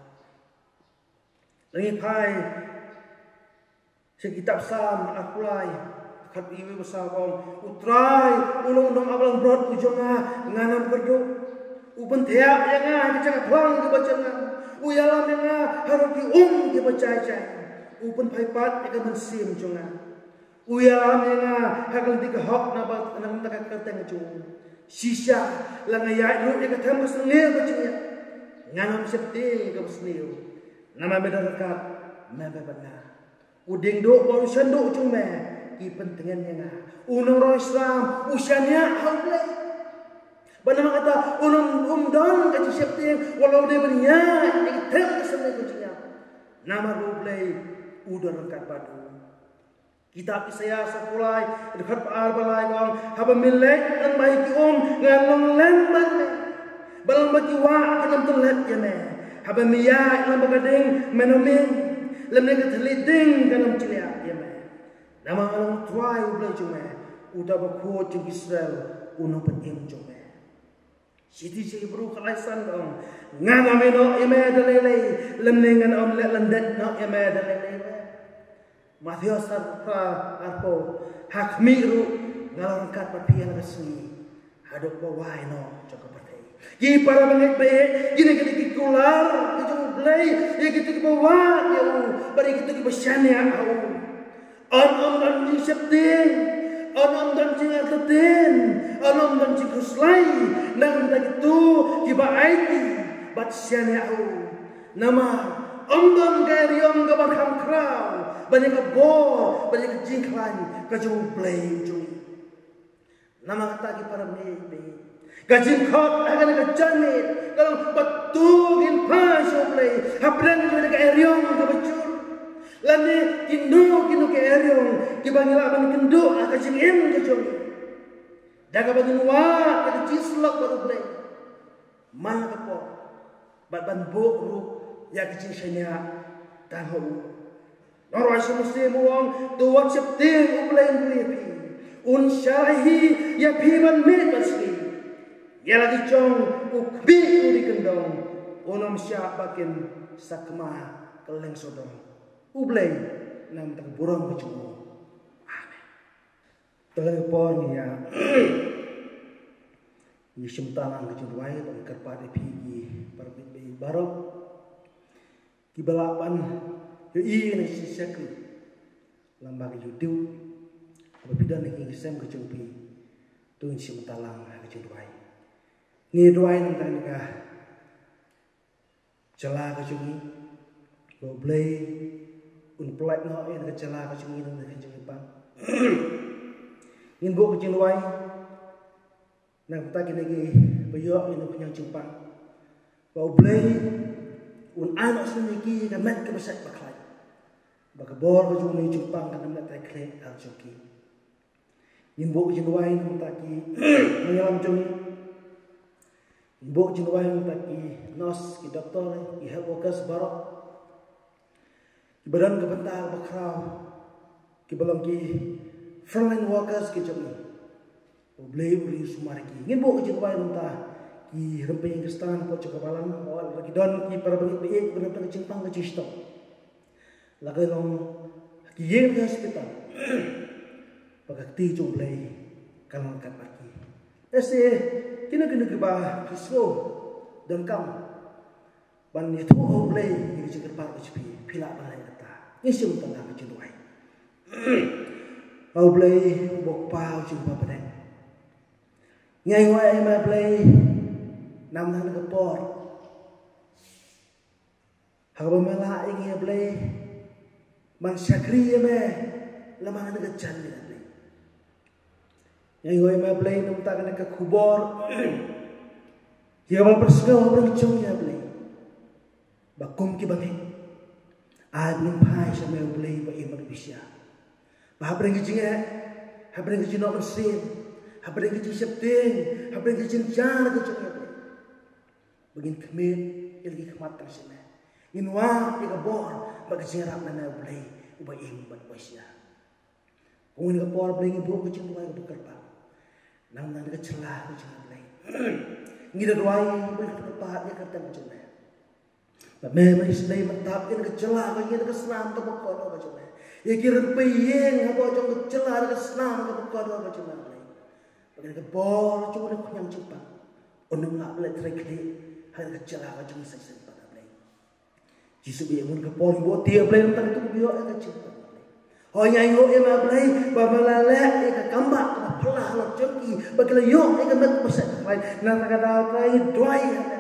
Lada ngi phai sha kitab Salm arphew lai, dkhot arphew wei, ba saw, ka ong, U Trai u long u nongaplangbrot u jong nga, ngan ym kyrduh. U pynthiah ïa nga ha ki jaka phlang kiba jyrngam, u ïalam ïa nga halor ki um kiba jai jai. U pynphai pat ïa ka mynsiem jong nga. U ïalam ïa nga ha ka lynti ka hok na ba, na ka bynta ka kyrteng jong u. Shisha la nga ïaid ruh ïa ka them ka sniew ka jingïap, ngan ym sheptieng ïa kaba sniew, namar me don ryngkat me bad nga. U diengduh bad u shanduh jong me ki pyntngen ïa nga. U nongrwai slam u shaniah ha U Blei. Bad namar kata un ym, um don ka jingsheptieng wat la u dei ban ïaid ïa ka them ka sniew ka jingïap, namar ba U Blei u don ryngkat bad u. Kitab Isaïah sawphew lai, dkhot ba ar ba lai, ka ong, haba me leit lyngba ïa ki um, ngan long lem bad me. Ba long ba ki wah kin ym tyllep ïa me. Haba me ïaid lem bad ka ding, men ym im. Lymne ka thylliej ding kan ym chliah ïa me. Namar nga long U Trai U Blei jong me, uta Bakhuid jong Israel, u Nongpynim jong me. Shithi sha ki Hibru khatlai san ka ong, ngan ym ïehnoh ïa me da lei lei, lymne ngan ym leh lyndet noh ïa me da lei lei. Mathaios arphew, arphew, ha khmih ruh nga la ryngkat bad phi ha la ka sngi haduh ba wai noh jong ka pyrthei. Ki para bangeit ba ïeit, kine ki dei ki kular ki jong U Blei ïa kito kiba wad ïa u bad ïa kito kiba shaniah ha u. Yn ym don jingsheptieng, yn ym don jingartatien, yn ym don jingkhuslai na ka bynta kito kiba aiti bad shaniah ha u. Namar ym don ka eriong kaba kham khraw ban ïa ka bor bad ïa ka jingkhlaiñ ka jong U Blei u jong ngi. Namar kata ki para bangeit, ka jingkhot ha kane ka janmiet ka long ba to ngin phai sha U Blei hapdeng kane ka eriong kaba jur. Lane kino kino ki eriong kiba ngi lah ban kynduh ha ka jingim ka jong ngi, da kaba ngin wad ïa ka jingsyllok bad U Blei man la ka por, bad ban buh ruh ïa ka jingshaniah tang ha u. Nongrwai sha mynsiem u ong, to wat sheptieng, U Blei un ïa phi, un shah hi ïa phi ban miet ban sngi. Ïa la ki jong u khmih u dei kyndong, un ym shah ba kin sakma kylleng sawdong. U Blei na ka bynta ka burom ka jong u. Amen. Te ha kane ka por ngi ïa, ngi shim bynta lang ka jingduwai ban kyrpad ïa phi ki para bangeit baroh kiba lah ban ïohi ïa kane ka jingshakri lyngba ka YouTube. Haba phi don ha ki ïing ki sem ka jong phi, to ngin shim bynta lang ha ka jingduwai. Ngi duwai na ka bynta kane ka jylla ka jong ngi, ba U Blei un pynlait noh ïa ka jylla ka jong ngi na ka jingim. Ngin buh ka jingduwai na ka bynta kine kiba ïoh ïa ka khñiang jingpang, ba U Blei un ai noh sha ki ka met kaba shait ba khlaiñ, ba ka bor ka jong une u jingpang kan ym leh trai khlieh ha ka jong ki. Ngin buh ka jingduwai na ka bynta ki nongïalam jong ngi. Ngin buh ka jingduwai na ka bynta ki nurse, ki doktor, ki health workers baroh kiba don ka bynta kaba khraw, kiba long ki frontline workers ki jong ngi. U Blei u ri u sumar ïa ki. Ngin buh ka jingduwai na ka bynta ki rympei ïing ki stand hapoh jong ka balang, ba la ki don ki para bangeit ba ïeit kiba don ka jingpang ka jingshitom la ka long ha ki ïing ki hospital, ba ka kti jong U Blei kan long ryngkat bad ki. Lehse kino kino kiba ki sngew donkam ban ïathuh ha U Blei ïa ka jingkyrpad ka jong phi, phi lah ban leh kata. Ngin shim bynta lang ka jingduwai. Ha U Blei uba U Kpa, U Jong U Kpa bapdeng, ngi ainguh ïa me Blei namar kane ka por ha kaba me la ïa ngi, ïa Blei, ban shakri ïa me lyngba kane ka janmiet, ïa Blei. Ngi ainguh ïa me Blei na ka bynta kane ka khubor, ïa kaba me pynsngew ha pdeng jong ngi, ïa Blei, ba kum ki bangeit, ai ba ngin phai sha me, ïa Blei, ba im bad ba bishar. Ba hapdeng ka jingeh, hapdeng ka jingnoh mynsiem, hapdeng ka jingsheptieng, hapdeng ka jingjia ka jong ngi, ïa Blei, ba ngin khmih ïa la ki khmat tang sha me. Ngin wad ïa ka bor bad ka jingïarap na me, ïa Blei, uba im bad uba bishar. Kumne ha kane ka por, Blei, ngi buh ka jingduwai kaba kyrpang namar kane ka jylla ka jong ngi, Blei. Ngi da duwai, Blei, kyrpad ïa ka kyrteng ka jong me, ba me, me isynei, me tap ïa kane ka jylla ka jong ngi da ka snam kaba kordor ka jong me. Ïa ki rympei ïing hapoh jong ka jylla da ka snam kaba kordor ka jong me, Blei. Ba kane ka bor jong une u khñiang jingpang un ym lah ban leh trai khlieh ha kane ka jylla ka jong ngi shisien pat, Blei. Jisu, ïa kane ka por ngi buh ti, Blei, na ka bynta kito kiba ïoh ïa ka jingpang, Blei. Hooid, ngi ainguh ïa me, Blei, ba me la leh ïa ka kam ba kaba phylla halor jong ki, ba ki la ïoh ïa ka met kaba shait ba khlaiñ. Na kata ka daw, Trai, ngi duwai ïa me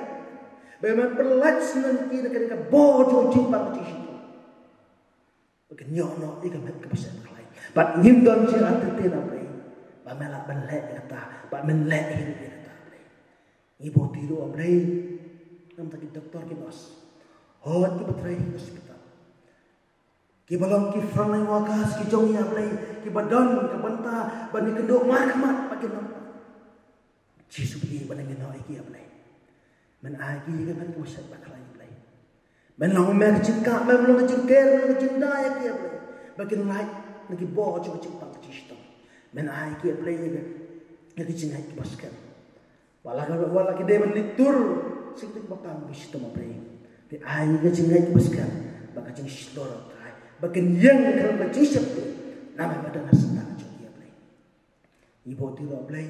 ba me pynlait sngewthuh ïa ki na kane ka bor jong u jingpang jingshitom, ba kin ïoh noh ïa ka met kaba shait ba khlaiñ. Bad ngim don jingïathuh, Blei, ba me lah ban leh ïa kata, ba men leh ïa kata, Blei. Ngi buh ti ruh, Blei, na ka bynta ki doktor, ki nurse, hooid, kiba trei ha hospital, kiba long ki frontline workers ki jong ngi, ïa Blei, kiba don ka bynta ban ïakynduh markhmat bad ki nongpang. Jisu, phi ïohi ba ngi ïehnoh ïa ki, ïa Blei. Men ai ki ïa ka met kaba shait bakla ïa Blei. Men long me ka jingkah, men long ka jingker, men long ka jingda ïa ki ïa Blei, ba kin lait na ki bor jong ka jingpang ka jingshitom. Men ai ki ïa Blei ïa ka, ïa ka jingngeit kaba skhem. Wat la ka, wat la ki dei ban leit tur sha ki jingpang ba shitom, Blei, phi ai ka jingngeit kaba skhem ba ka jingshlur ka ai, ba kin ïeng ka long ka jingsheptieng namar ba don ha syndah ka jong ki ïa Blei. Ngi bud ïa ki ruh Blei,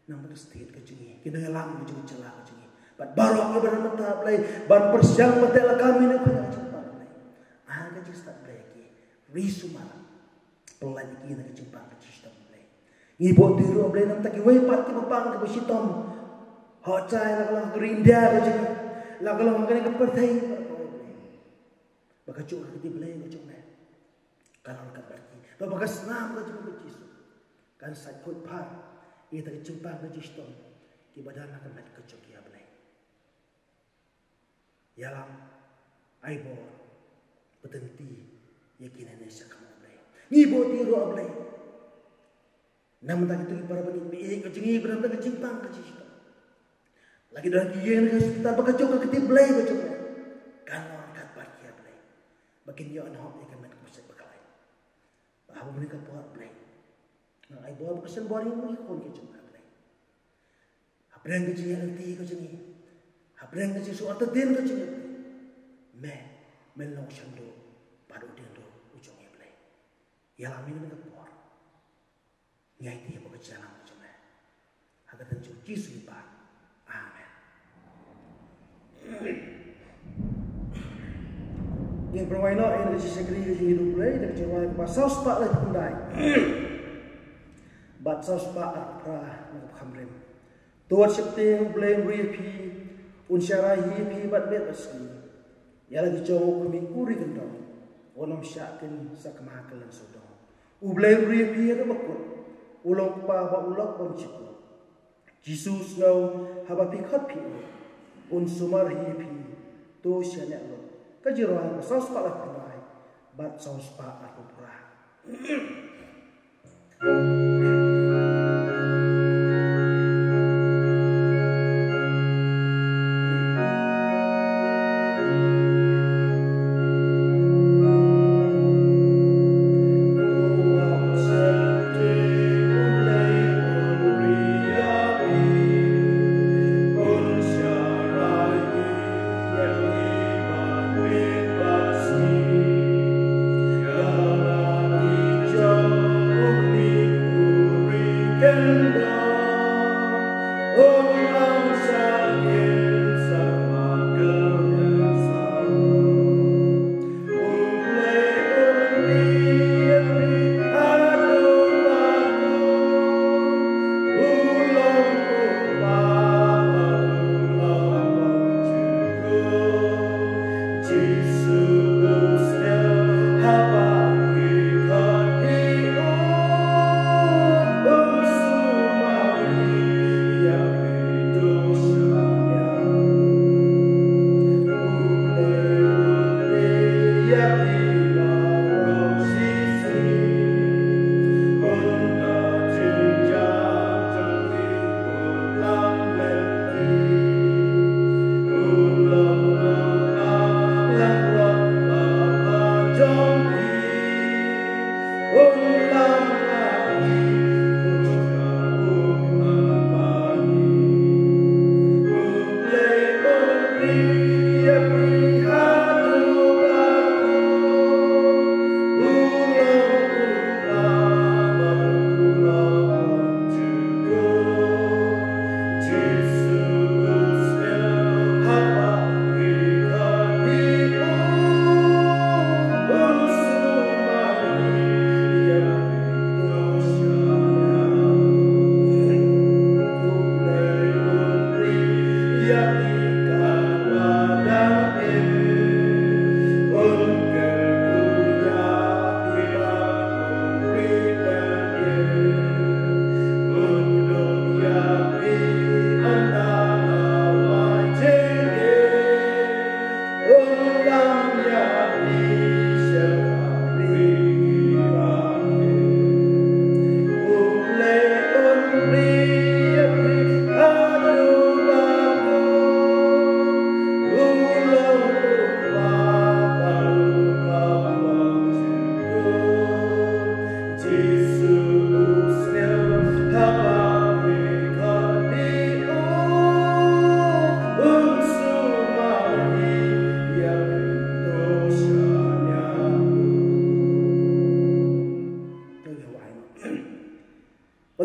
namar ka state ka jong ngi, ki nongïalam ka jong ngi, jylla ka jong ngi, bad baroh kiba don mynta Blei, ban pyrshang ban teh lakam ïa ka jingpang Blei. Ai ka jingstad Blei ïa ki, ri sumar. Pynlait ïa ki na ka jingpang ka jingshitom Blei. Ngi bud ïa ki ruh Blei, namar kiwei pat kiba pang kiba shitom. Hok jai la ka long ha ka ri India ka jong ngi, la ka long ha kane ka pyrthei. Ba kajuh ka kti Blei ka jong me kan long ryngkat bad ki. Ba, ba ka snam ka jong me Jisu kan sait khuid phar ïa kita ki jingpang ka jingshitom kiba don ha ka met ka jong ki ïa Blei. Ïalam, ai bor, pynthikna ïa kine ne sha khmat Blei. Ngi bud ïa ki ruh Blei. Namar kita ki para bangeit, ba ïa ka jong ngi ba don ka jingpang ka jingshitom. La ki don ki ïeng ha ka hospital, ba kajuh ka kti Blei ka jong me kan long ryngkat bad ki ïa Blei. Ba kin ïoh noh ïa ka met kaba shait bakla. Ba haba mynne ka por Blei, nang ai bor ba ka shen bor ïa ki khun ki jong me Blei. Hapdeng ka jingïaid lynti ka jong ngi, hapdeng ka jingsngewthuh ka jong ngi, me, men long u shandu bad u diendu u jong ngi Blei. Ïalam ïa kane ka por. Ngi aiti ïa ka jingïalam ka jong me ha ka kyrteng jong u Jisu u Kpa. Amen. Ngin pynrwai noh ïa ka jingshakri ka jong ngi da U Blei da ka jingrwai kaba saw spah laiphew khyndai bad saw spah arphew phra na ka Psalm. To wat sheptieng, U Blei un ri ïa phi, un sharai hi ïa phi bad miet bad sngi. Ïa la ki jong u khmih u ri kyndong, un ym shah kin sakma kylleng sawdong. U Blei un ri ïa phi haduh ba kut, u long u Kpa ba u lok bymjukut. Jisu, sngew haba phi khot phi u, un sumar hi ïa phi. To shaniah lut. Ka jingrwai kaba saw spah laiphew khyndai bad saw spah arphew phra.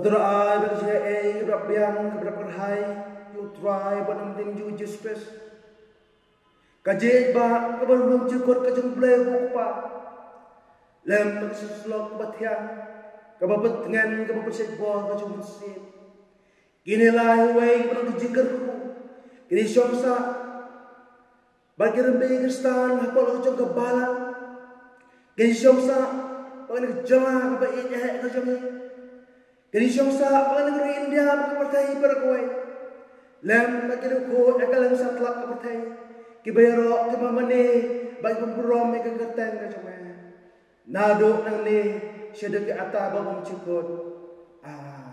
Trai ba ka jingaiei kaba biang kaba kyrhai ïa U Trai bad U Nongpynim jong ngi Jisu Khrist. Ka jingïeit ba kaba ym jukut ka jong U Blei U Kpa, lem bad ka jingïasyllok kaba thiang, kaba pyntngen kaba pynshait bor ka jong U Mynsiem. Kine lai wei kaba long ka jingkyrkhu, kine shong sah bad ki rymbei Khristan hapoh la ka jong ka balang. Kine shong sah bad kane ka jylla kaba ïeit eh ka jong ngi. Kine shong sah bad kane ka ri India bad ka pyrthei baroh kawei. Lem bad ki riewkhuid ïa ka leng satlak ka pyrthei, kiba ïaroh, kiba mane bad kiba burom ïa ka kyrteng ka jong me, naduh nangne shaduh ki ata ba bym jukut. Amen.